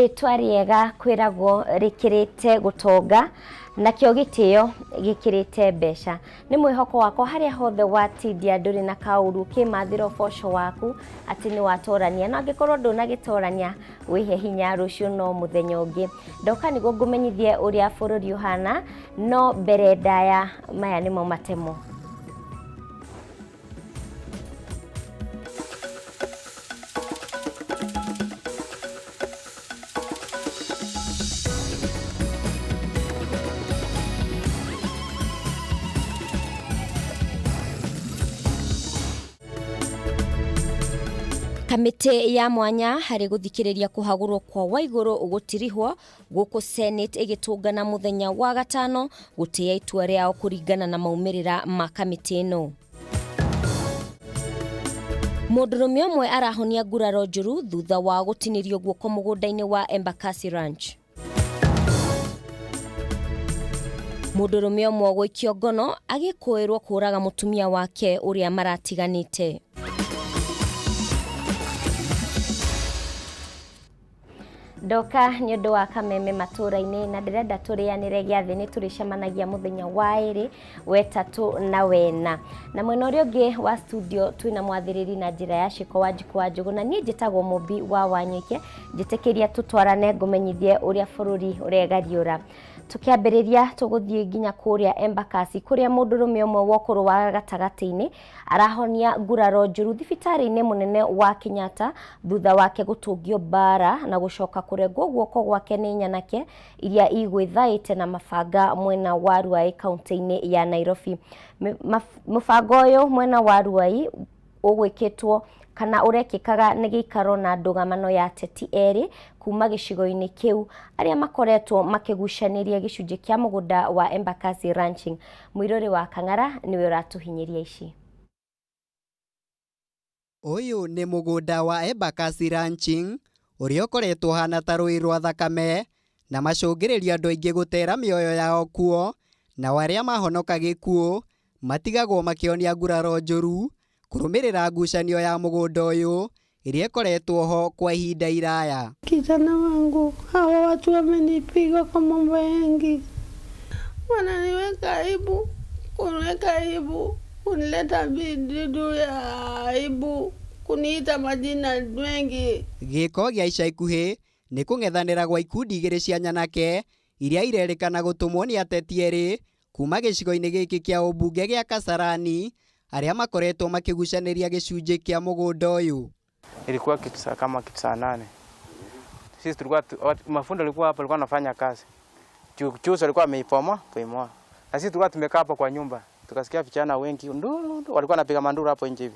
Rĩtwa rĩega kwĩragwo rĩkĩrĩte gũtonga nakĩo gĩtĩo gĩkĩrĩte mbeca. Nĩ mwĩhoko wakwa harĩa hothe watindia ndũrĩ na kaũru ũkĩmathĩra ũboco waku atĩ nĩ watorania, no angĩkorwo ndũnagĩtorania wĩhe hinya, rũciũ no mũthenya ũngĩ. Ndoka nĩguo ngũmenyithie ũrĩa bũrũri ũhana, no mbere ndaya maya nĩmo matemo. Kamĩtĩ ya mwanya harĩ gũthikĩrĩria kũhagũrwo kwa Waigũrũ gũtirihwo gũkũ Senate ĩgĩtũngana mũthenya wa gatano gũtĩĩa itua rĩao kũringana na maumĩrĩra ma kamĩtĩ ĩno. Mũndũrũme ũmwe arahonia nguraro njũru thutha wa gũtinĩrio guoko mũgũnda-inĩ wa Embakasi Ranch. Mũndũrũme ũmwe gũikio ngono agĩkũĩrwo kũraga mũtumia wake ũrĩa maratiganĩte. Ndoka nĩ ũndũ wa kameme matũra-inĩ na ndĩrenda tũrĩanĩre gĩathĩ, nĩ tũrĩcemanagia mũthenya wa ĩrĩ, wetatũ na wena. Na mwena ũrĩa ũngĩ wa studio twĩna mwathĩrĩri na njĩra ya Cĩko wa Njukũ wa Njũgũ, na niĩ njĩtagwo Mũmbi wa Wanyũike. Njĩtĩkĩria tũtwarane ngũmenyithie ũrĩa bũrũri ũregariũra. Tũkĩambĩrĩria tũgũthiĩ nginya kũrĩa Embakasi kũrĩa mũndũrũme ũmwe wa ũkũrũ wa gatagatĩ-inĩ arahonia nguraro njũru thibitarĩ-inĩ mũnene wa Kenyatta thutha wake gũtũngio mbara na gũcoka kũrengwo guoko gwake nĩ nyanake iria igwĩthaĩte na mabanga mwena wa Ruai kaunti-inĩ ya Nairobi. Mũbango ũyũ mwena wa Ruai ũgwĩkĩtwo kana ũrekĩkaga nĩ gĩikaro na ndũgamano ya ateti erĩ kuma gĩcigo-inĩ kĩu arĩa makoretwo makĩgucanĩria gĩcunjĩ kĩa mũgũnda wa Embakasi Ranching. Mũirũrĩ wa Kang'ara nĩwe ũratũhinyĩria ici. Ũyũ nĩ mũgũnda wa Embakasi Ranching ũrĩa ũkoretwo ũhana ta rũĩ rwa thakame na macũngĩrĩrio andũ aingĩ gũtera mĩoyo yao kuo, nao arĩa mahonoka gĩkuũ matigagwo makĩonia nguraro njũru kũrũmĩrĩra ngucanio ya mũgũnda ũyũ ĩrĩa ĩkoretwo ho kwa ihinda iraya. Kijana wangu, hawa watu wamenipiga kwa mambo mengi, wananiweka aibu, kuniweka aibu, kunileta vidudu ya aibu, kuniita majina mengi. Gĩko gĩa ica ikuhĩ nĩ kũng'ethanĩra gwa ikundi igĩrĩ cia nyanake iria irerĩkana gũtũmwo nĩ ateti erĩ kuma gĩcigo-inĩ gĩkĩ kĩa ũmbunge gĩa Kasarani arĩa makoretwo makĩgucanĩria gĩcunjĩ kĩa mũgũnda ũyũ. Ilikuwa kitu saa kama kitu saa 8. Sisi tulikuwa mafundi walikuwa hapa, walikuwa wanafanya kazi. Chuso alikuwa ameipomoa, poimoa. Na sisi tulikuwa tumekaa hapo kwa nyumba. Tukasikia vijana wengi nduru, nduru, walikuwa wanapiga manduru hapo nje hivi.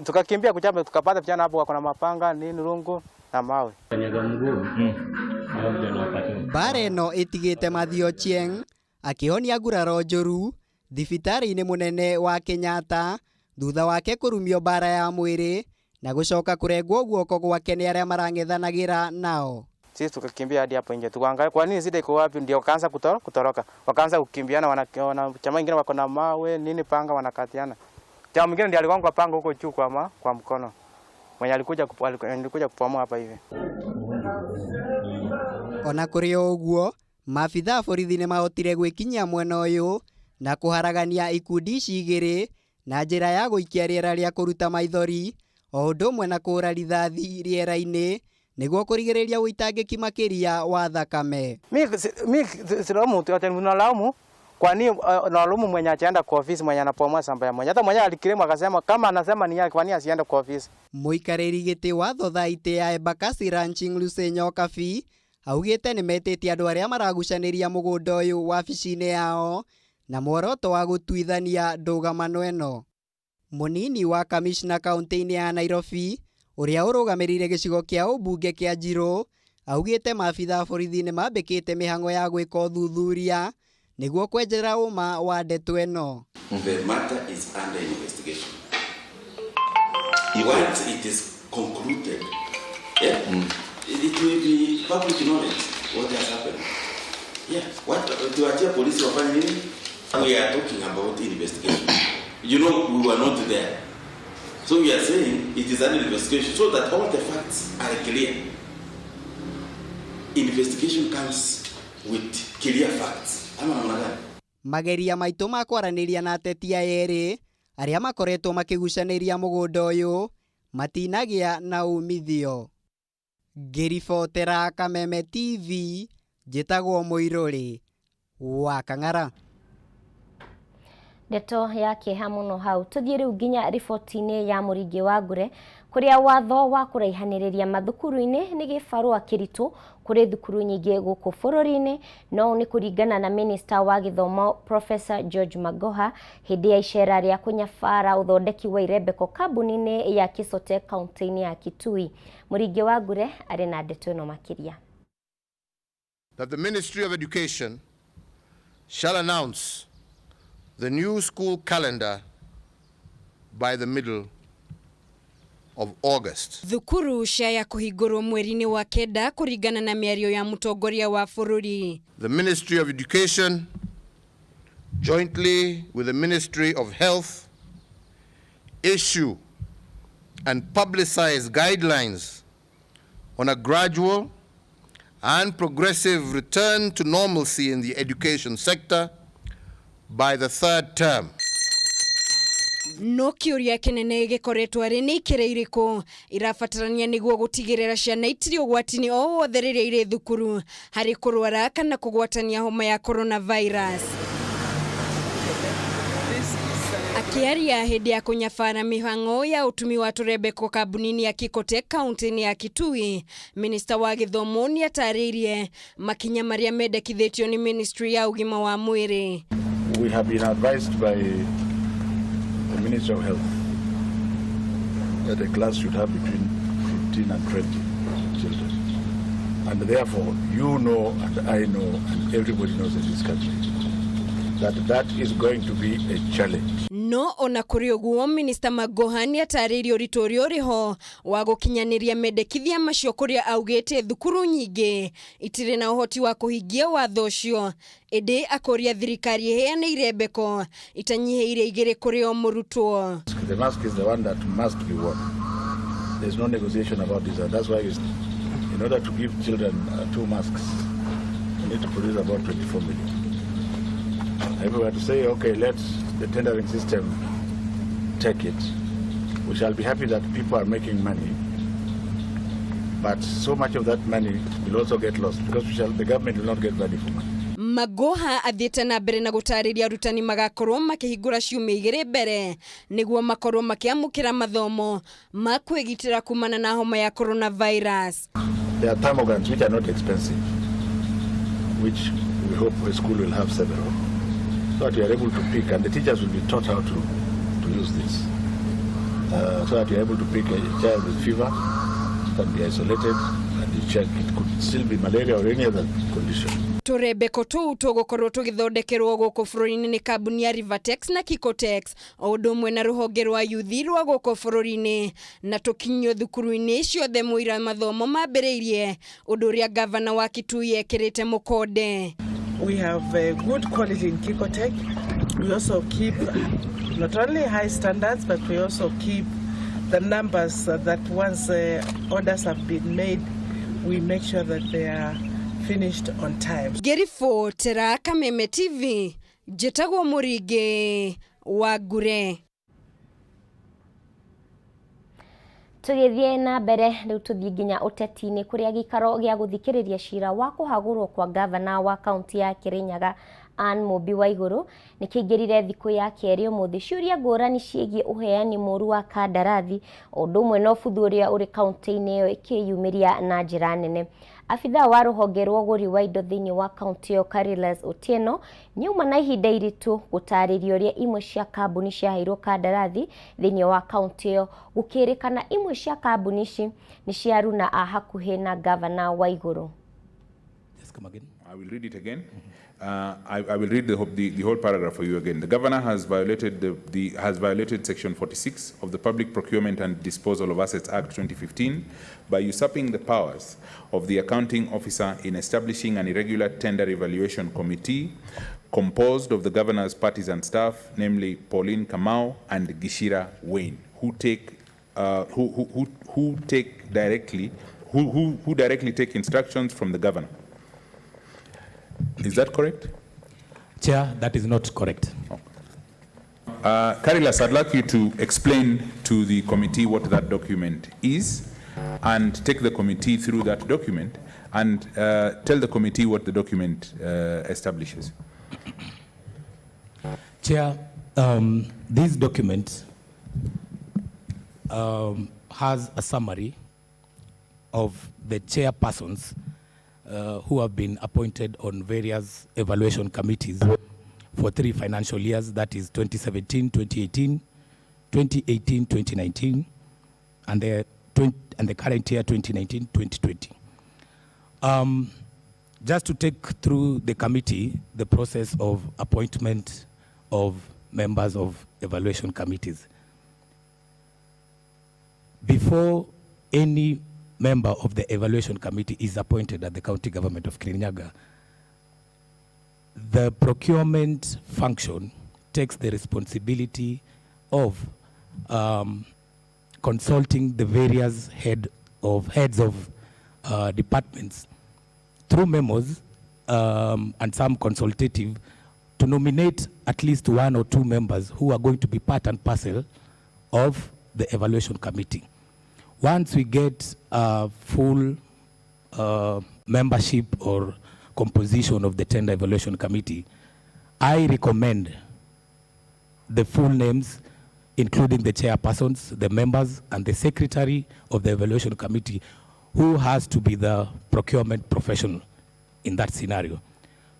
Tukakimbia kuchapa, tukapata vijana hapo wako na mapanga, nini, rungu na mawe. Mbara ĩno ĩtigĩte Mathew Ochieng akĩhonia nguraro njũru thibitarĩ-inĩ mũnene wa Kenyatta thutha wake kũrumio mbara ya mwĩrĩ na gũcoka kũrengwo guoko gwake nĩ arĩa marang'ethanagĩra nao. Sisi tukakimbia hadi hapo nje, tukaangalia kwa nini shida iko wapi, ndio wakaanza kutoroka, wakaanza kukimbiana, wana chama kingine wako na mawe nini panga wanakatiana. Chama mwingine ndiye aligonga panga huko juu kwa mkono. Mwenye alikuja kupomoa hapa hivi. Ona kũrĩ o ũguo, maabitha a borithi nĩ mahotire gwĩkinyia mwena ũyũ na kũharagania ikundi ici igĩrĩ na njĩra ya gũikia rĩera rĩa kũruta maithori o ũndũ ũmwe na kũhũra rithathi rĩera-inĩ nĩguo kũrigĩrĩria ũitangĩki makĩria wa thakame. Mi silaumu mtu yote, nalaumu kwa nini, nalaumu mwenye achaenda kwa ofisi, mwenye anapomoa shamba ya mwenye. Hata mwenye alikiremu akasema kama anasema ni yake, kwa nini asiende kwa ofisi? Mũikarĩri gĩtĩ wa thothaitĩ ya Embakasi Ranching Lucy Nyokabi augĩte nĩ metĩtie andũ arĩa maragucanĩria mũgũnda ũyũ wabici-inĩ yao na muoroto wa gũtuithania ndũgamano ĩno. Mũnini wa kamishna kaunti-inĩ ya Nairobi ũrĩa ũrũgamĩrĩire gĩcigo kĩa ũmbunge kĩa Njirũ augĩte maabitha a borithi nĩ mambĩkĩte mĩhang'o ya gwĩka ũthuthuria nĩguo kwenjera ũma wa ndeto ĩno. The matter is under investigation. Once it is concluded, yeah, it will be public knowledge what has happened. Yeah, what tuachie polisi wafanye nini? We are talking about investigation. You know, we were not there. So we are saying it is an investigation so that all the facts are clear. Investigation comes with clear facts. Ama namna gani? Mageria maitũ ma kwaranĩria na ateti aya erĩ arĩa makoretwo makĩgucanĩria mũgũnda ũyũ matinagĩa na umithio. Ngĩribotera Kameme TV, njĩtagwo Mũirũrĩ wa Kang'ara. Ndeto ya kĩeha mũno hau. Tũthiĩ rĩu nginya riboti-inĩ ya Mũringi wa Ngure kũrĩa watho wa kũraihanĩrĩria mathukuru-inĩ nĩ gĩbarũa kĩritũ kũrĩ thukuru nyingĩ gũkũ bũrũri-inĩ, no nĩ kũringana na Minista wa Gĩthomo Professor George Magoha hĩndĩ ya icera rĩa kũnyabara ũthondeki wa irembeko kambuni-inĩ ya Kisote kaunti-inĩ ya Kitui. Mũringi wa Ngure arĩ na ndeto ĩno makĩria. That the Ministry of Education shall announce the new school calendar by the middle of August. Thukuru cia kũhingũrwo mweri-inĩ wa kenda kũringana na mĩario ya mũtongoria wa bũrũri. The Ministry of Education, jointly with the Ministry of Health, issue and publicize guidelines on a gradual and progressive return to normalcy in the education sector by the third term. No kĩũria kĩnene gĩkoretwo arĩ nĩ ikĩra irĩkũ irabatarania nĩguo gũtigĩrĩra ciana itirĩ ũgwati-inĩ o wothe rĩrĩa irĩ thukuru harĩ kũrwara kana kũgwatania homa ya coronavirus. Akĩaria hĩndĩ ya kũnyabara mĩhang'o ya ũtumi wa tũrembeko kambuni-inĩ ya Kikote kaunti-inĩ ya Kitui, Minista wa Gĩthomo nĩatarĩirie makinya marĩa mendekithĩtio nĩ Ministry ya ũgima wa mwĩrĩ. We have been advised by the Ministry of Health that a class should have between 15 and 20 children. And therefore, you know and I know and everybody knows in this country that that is going to be a challenge. No ona kũrĩ ũguo, Minista Magoha nĩatarĩirie ũritũ ũrĩa ũrĩ ho wa gũkinyanĩria mendekithia macio kũrĩa augĩte thukuru nyingĩ itirĩ na ũhoti wa kũhingia watho ũcio, ĩndĩ akũria thirikari ĩheane irembeko itanyihĩire igĩrĩ kũrĩ o mũrutwo. The mask is the one that must be worn. There's no negotiation about this, and that's why in order to give children 2 masks, we need to produce about 24 million. If we were to say, okay, let the tendering system take it, we shall be happy that people are making money, but so much of that money will also get lost because the government will not get value for money. Magoha athiĩte na mbere na gũtarĩria arutani magakorwo makĩhingũra ciumia igĩrĩ mbere nĩguo makorwo makĩamũkĩra mathomo ma kwĩgitĩra kumana na homa ya coronavirus. There are thermogans which are not expensive, which we hope the school will have several, so that we are able to pick, and the teachers will be taught how to use this, so that you are able to pick a child with fever, can be isolated, and you check it could still be malaria or any other condition. Tũrembeko tũu tũgũkorwo tũgĩthondekerwo gũkũ bũrũri-inĩ nĩ kambuni ya Rivatex na Kikotex o ũndũ ũmwe na rũhonge rwa yuthi rwa gũkũ bũrũri-inĩ na tũkinyio thukuru-inĩ ciothe mũira mathomo mambĩrĩirie ũndũ ũrĩa gavana wa Kitui ekĩrĩte mũkonde. We have good quality in Kikotec. We also keep not only high standards, but we also keep the numbers that once orders have been made, we make sure that they are finished on time. Ngĩribotera Kameme TV, njĩtagwo Mũringĩ wa Ngure. Tũgĩthiĩ na mbere rĩu tũthiĩ nginya ũteti-inĩ kũrĩa gĩikaro gĩa gũthikĩrĩria cira wa kũhagũrwo kwa gavana wa kaunti ya Kirinyaga Anne Mũmbi Waigũrũ nĩ kĩingĩrire thikũ ya kerĩ ũmũthĩ. Ciũria ngũrani ciĩgiĩ ũheani mũru wa kandarathi o ũndũ ũmwe na ũbuthu ũrĩa ũrĩ kaunti-inĩ ĩyo ĩkĩyumĩria na njĩra nene. Abithaa wa rũhonge rwa ũgũri wa indo thĩinĩ wa kaunti ĩyo Carilas Otieno nĩauma na ihinda iritũ gũtarĩria ũrĩa imwe cia kambuni ciaheirwo kandarathi thĩinĩ wa kaunti ĩyo gũkĩrĩkana imwe cia kambuni ici nĩ cia aruna a hakuhĩ na gavana Waigũrũ. Yes, come again. I will read it again. I will read the whole paragraph for you again. The governor has violated has violated Section 46 of the Public Procurement and Disposal of Assets Act 2015 by usurping the powers of the accounting officer in establishing an irregular tender evaluation committee composed of the governor's partisan staff, namely Pauline Kamau and Gishira Wayne, who take directly who directly take instructions from the governor. Is that correct? Chair, that is not correct. Okay. Carilas, I'd like you to explain to the committee what that document is and take the committee through that document and tell the committee what the document establishes. Chair, this document has a summary of the chairpersons who have been appointed on various evaluation committees for 3 financial years, that is 2017, 2018, 2018, 2019, and the current year, 2019, 2020. Just to take through the committee the process of appointment of members of evaluation committees. Before any member of the evaluation committee is appointed at the county government of Kirinyaga, the procurement function takes the responsibility of consulting the various heads of departments through memos and some consultative to nominate at least 1 or 2 members who are going to be part and parcel of the evaluation committee. Once we get a full membership or composition of the tender evaluation committee, I recommend the full names, including the chairpersons, the members, and the secretary of the evaluation committee, who has to be the procurement professional in that scenario.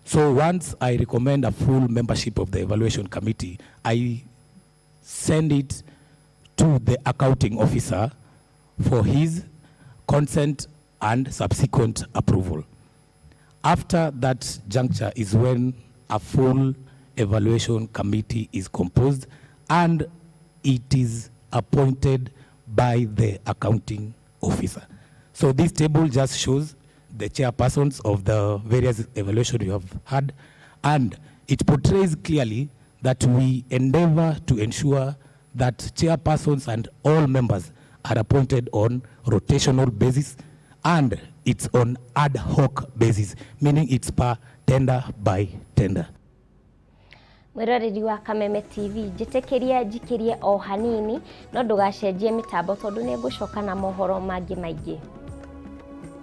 So once I recommend a full membership of the evaluation committee, I send it to the accounting officer for his consent and subsequent approval. After that juncture is when a full evaluation committee is composed and it is appointed by the accounting officer. So this table just shows the chairpersons of the various evaluations we have had, and it portrays clearly that we endeavor to ensure that chairpersons and all members are appointed on rotational basis, and it's on ad hoc basis, meaning it's per tender by tender. Mwiroreri wa Kameme TV, njĩtĩkĩrie njikirie o hanini no ndũgacenjie mĩtambo tondũ nĩ ngũcoka na mohoro mangĩ maingĩ.